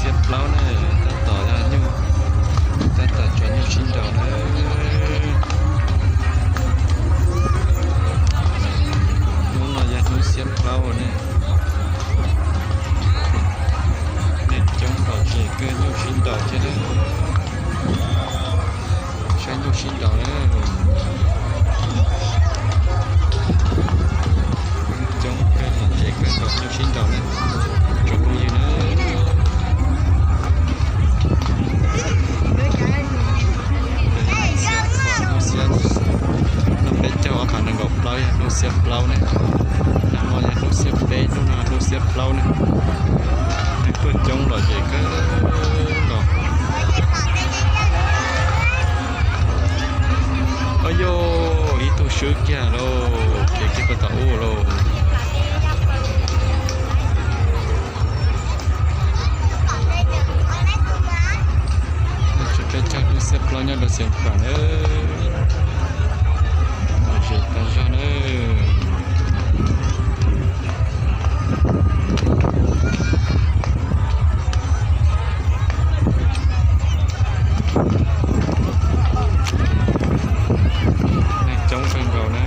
Xiab plaub ne, tab tom yog nyuj, tab tom tso nyuj sib nraus na. Hnub no yog hnub xiab plaub ne. Neeg coob npaum ces kawg nyuj sib nraus thiab na. Saib nyuj sib nraus na. Coob kawg los ces kawg nkaus nyuj sib nraus na. Tsoom phooj ywg na. Hnub xiab, hnub peb caug ob phav nees nkaum plaub yog hnub xiab plaub ne. Nag hmo yog hnub xiab peb, hnub no hnub xiab plaub ne. Neeg tuaj coob los ces kawg nkaus. Au yog, ib tug swb kiag lauj, khiav kiag puag tom ub lauj. Hnub xiab plaub nyob rau Xeev Khuam na. Lom zem tas zog na. Neeg coob kawg nkaus na.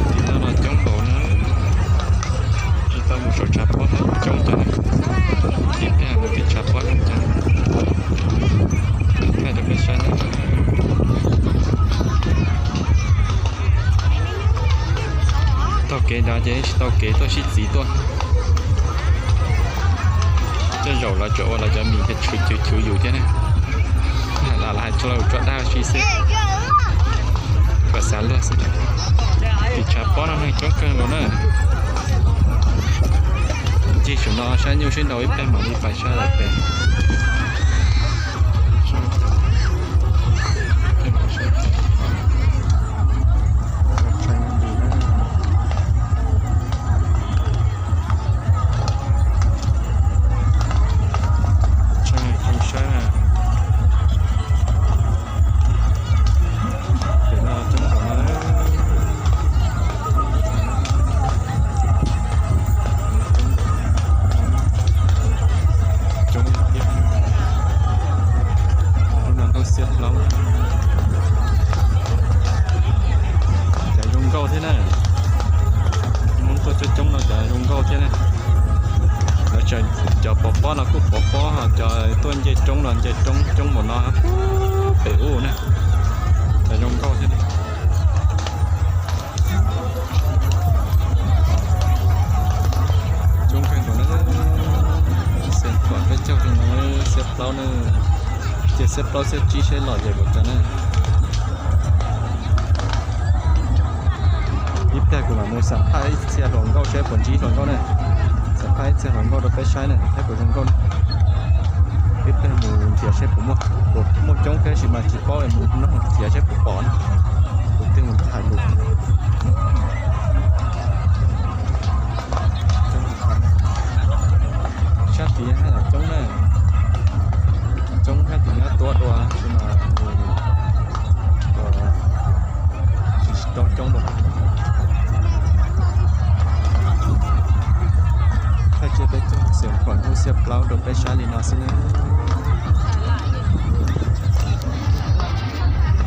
Tim no los coob npaum na. Tsis tau mus saum tshav pob coob coob na. Ib pliag mus tim tshav pob coob coob. Thaij rau peb saib na. Taug kev nrad ces tsis tau kev tuaj sib txiv tuaj. Tej zaum lawv tseem ua lawv cov mis ces chwv chwv chwv yus thiab ne. Lam hais tso lawv tso dag si xwb. Kom xav luag xwb. Tim tshav pob no neeg coob kawg nkaus na. Ncig saum no saib nyuj sib nraus ib pliag mam li pais saib lawm pem. Hnub no hnub xiab plaub, cas zoo nkauj thiab na. Hmoob tuaj coob coob no cas zoo nkauj thiab na. Lawv tseem, cov pov pob no kuj pov pob, ho cov tuaj nce roob los nce roob coob npaum no pem ub na. Cas zoo nkauj thiab na. Coob kawg nkaus na. Xiab plaub peb caug, xiab plaub na. Ces xiab plaub xiab tsib seb lom zem npaum cas na. Ib pliag kuv mam mus xam phaj ib txhia hluas nkauj seb puas ntsib hluas nkauj na. Xam phaj ib txhia hluas nkauj rau peb saib na thiab puas zoo nkauj na. Ib pliag mus nrhiav seb puas muaj, puas muaj coob thiab sis mas tsis paub es mus nrhiav seb puas pom na. Tus twg mus tham lus. Sab tid haj yam coob na. Coob sab tid nyob tuab dua sis mas tsis tau coob dua. Thaj tsiab peb caug, Xeev Khuam hnub xiab plaub rau peb saib li no xwb na.